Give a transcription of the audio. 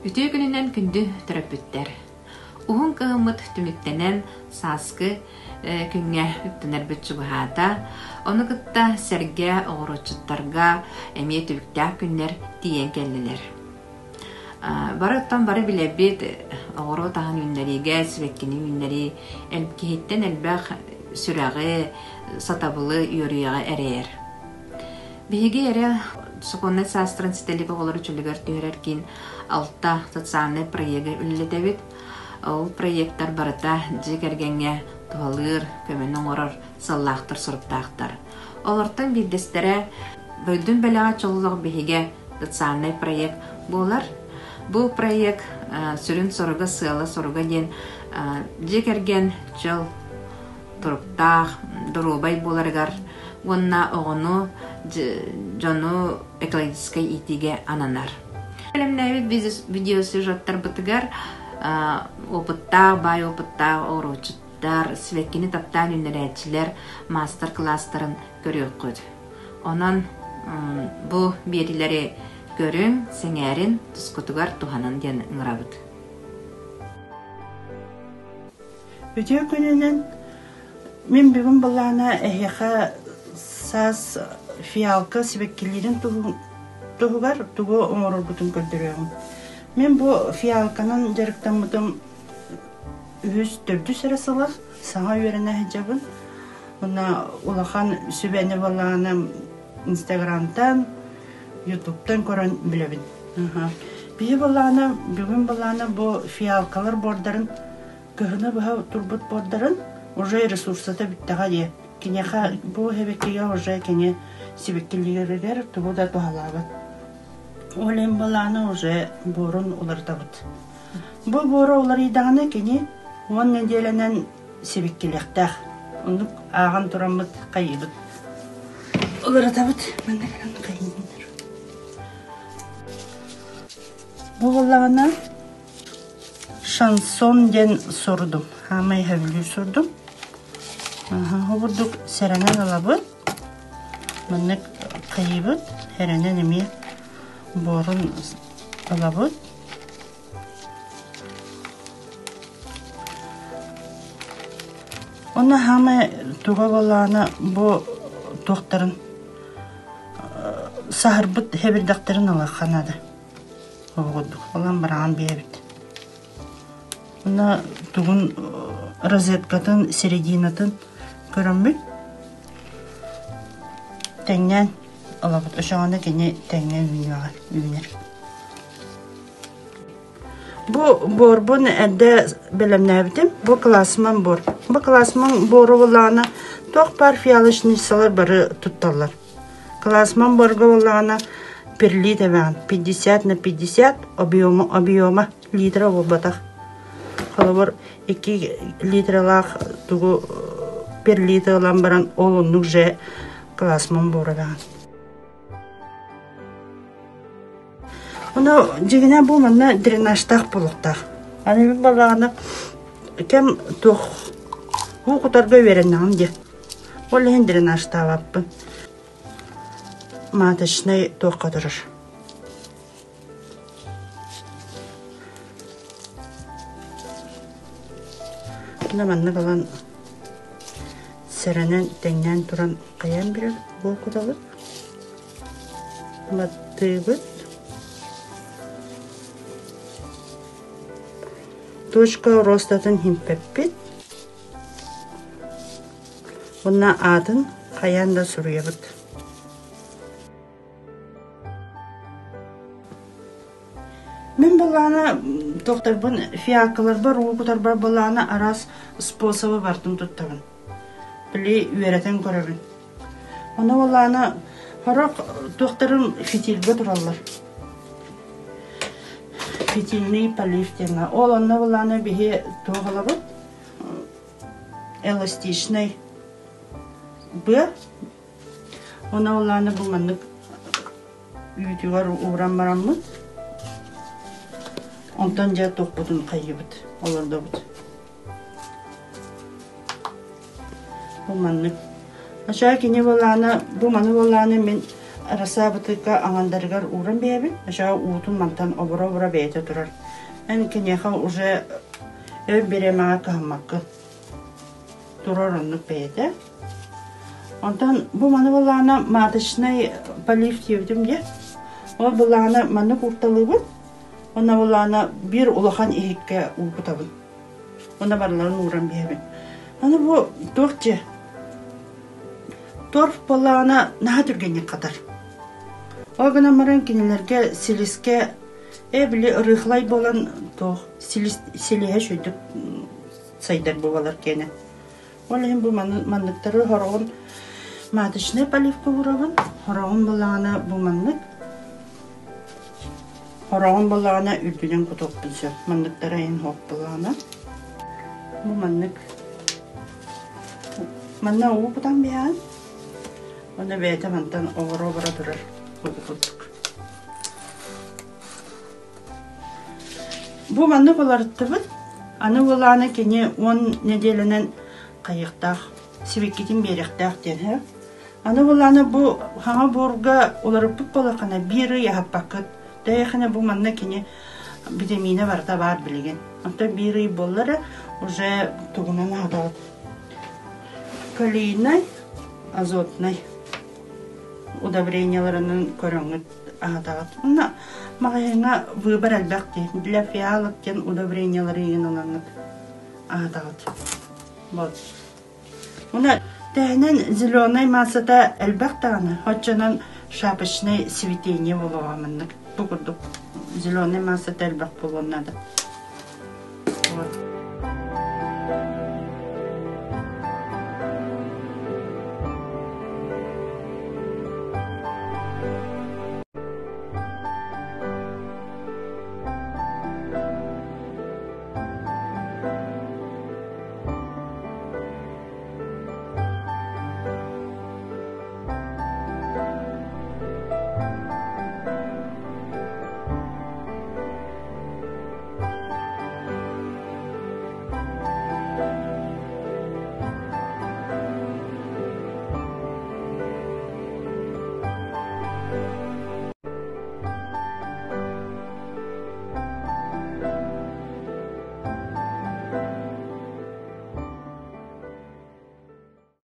Үтүө күнүнэн күндү төрөппүттэр! Уһун кыһыммыт түмүктэнэн сааскы күҥҥэ үктэнэрбит чугаһаата. Ону кытта сэргэ оҕуруотчуттарга эмиэ түбүктээх күннэр тиийэн кэллилэр. Барыттан бары билэбит, оҕуруот аһын үүннэриигэ, сибэккини үүннэрии киһиттэн элбэх сүрэҕи, сатабылы, үөрүйэҕи эрэйэр. Биһиги эрэ сокуоннай саастарын ситэ илик оҕолору чөлүгэр түһэрэр киин алта социальнай проегы үлэлэтэбит. Ол проектар барыта дьиэ кэргэҥҥэ туһалыыр, көмөнү оҥорор сыаллаахтар-соруктаахтар. Олортон биирдэстэрэ Дойдум бэлэҕэ чоллох биһигэ социальнай проект буолар. Бу проект сүрүн соруга, сыала-соруга диэн дьиэ кэргэн чөл туруктаах, доруобай буоларыгар уонна оҕону, дьону экологическай иитиигэ ананар. Бэлэмнээбит видеосюжеттарбытыгар опыттаах, баай опыттаах оҕуруотчуттар, сибэккини таптаан үүннэрээччилэр маастар-кылаастарын көрүөххүт. Онон бу биэриилэри көрүҥ, сэҥээрин, тускутугар туһанын диэн ыҥырабыт. Үтүө күнүнэн мин бүгүн былаана эһиэхэ саас фиалка сибэккилиирин туһугар тугу оҥороргутун көрдөрүөҕүм. Мин бу фиалканан дьарыктаммытым үһүс, төрдүс эрэ сыла саҥа үөрэнэ сылдьабын. Уонна улахан сүбэни былааным Инстаграмтан, Ютубтан көрөн билэбин. Биһи былаана, бүгүн былаана бу фиалкалар буордарын кыһыны быһа турбут буордарын уже ресурсата бүттэҕэ дии. Киниэхэ бу эбиккигэ уже кини сибиккилииригэр тугу да туһалаабат. Ол иһин былааны уже буорун уларытабыт. Бу буора уларыйдаҕына кини 10 нэдиэлэнэн сибиккилиэхтээх. Оннук ааҕан тураммыт хайыыбыт. Уларытабыт. Манна кэлэн хайыыбын. Бу буоллаҕына шансон диэн сурдум. Хаамай сөбүлүүр сурдум. Ол курдук сэрэнэн ылабыт. Маннык хайыыбыт. Сэрэнэн эмиэ буорун ылабыт. Уонна хаамай туга буоллаҕына бу туохтарын саһарбыт сэбирдэхтэрин ылыахха наада. Ол курдук ылан быраҕан биэрэбит. Уонна тугун розеткатын серединатын көрөммүт тэҥнээн ылабыт. Оччоҕуна кини тэҥҥэ үүнүөҕэ үүнэр. Бу буорбун эрдэ бэлэмнээбитим. Бу классман буор. Бу классман буору буоллаҕына туох баар фиалочницалар бары тутталлар. Классман буорга буоллаҕына перлит эбэҕин 50 на 50 объема, объема литра буолбатах. Холобур, 2 литралаах тугу перлиты ылан баран ол оннук же классман буора эбэҕин. Ону дьиҥинэн бу манна дренажтаах буолуохтаах. Аны мин буоллаҕына кэм туох уу кутарга үөрэннэҕим дии. Ол иһин дренажтаабаппын. Маточнай туохха турар. Мына маннык ылан сэрэнэн тэҥнээн туран хайаан билэр буол кутабыт. Баттыыбыт. Точка ростатын химпэппит. Уонна аатын хайаан да суруйабыт. Мин былаана тохторбун фиалкаларбар уу кутарбар былаана араас способы бартын туттабын. Били үөрэтэн көрөбүн. Ону буоллаҕына сорох туохтарым фитильгэ тураллар. Фитильный полив диэҥҥэ. Ол онно буоллаҕына биһи туох ылабыт? Эластичный быа. Ону буоллаҕына бу маннык үүтүгэр ууран бараммыт. Онтон дьэ туохпутун хайыыбыт, олордобут. Бу маннык. Ачаа кини буоллаҕына, бу маны буоллаҕына мин Рассаабытыка аҥандарыгар ууран биэрэбин. Өсөҕө уутун мантан оборо-оборо бэйэтэ турар. Эн киниэхэ уже өр бириэмэҕэ кыһаммаккын. Турар оннук бэйэтэ. Онтон бу маны былаана маточнай полив диэбитим дии. Ол былаана маннык уурталыыбын. Онно былаана биир улахан иһиккэ уу кутабын. Уонна барыларын ууран биэрэбин. Аны бу туох дьиэ? Торф буоллаҕына наһаа түргэнник хатар. Ол гынан баран кинилэргэ силискэ ээ били ырыхлай буолан туох силис силиһэ үчүгэйдик сайдар буолар киэнэ. Ол иһин бу манныктары хороҕун маточнай поливка уурабын. Хороҕун буоллаҕына бу маннык. Хороҕун буоллаҕына үрдүнэн кутуохпун сөп. Манныктары айан суох буоллаҕына. Бу маннык. Манна уу кутан биэҕин. Уонна бэйэтэ мантан оборо-оборо турар бу курдук. Бу маннык уларыттыбыт. Аны уолааны кини 10 нэдиэлэнэн хайыахтаах, сибиккитин биэриэхтээх диэн һэ. Аны уолааны бу хаҥа буорга уларыппыт буоллаххына биир ый аһаппаккыт. Тэйэхинэ бу манна кини битэмиинэ барыта баар билигин. Оттон биир ый буолла эрэ уже тугунан аһатаҕыт. Калийнай, азотнай удобрениеларынан көрөҥҥүт аһатаҕыт. Уонна маҕаһыыҥҥа выбор элбэх дии. Для фиалок диэн удобрениелары иҥин ылаҥҥыт аһатаҕыт. Вот. Уонна тэһинэн зеленай массата элбэх даҕаны, оччонон шапочнай цветение буолуоҕа маннык. Бу курдук зеленай массата элбэх буолуон наада. Вот.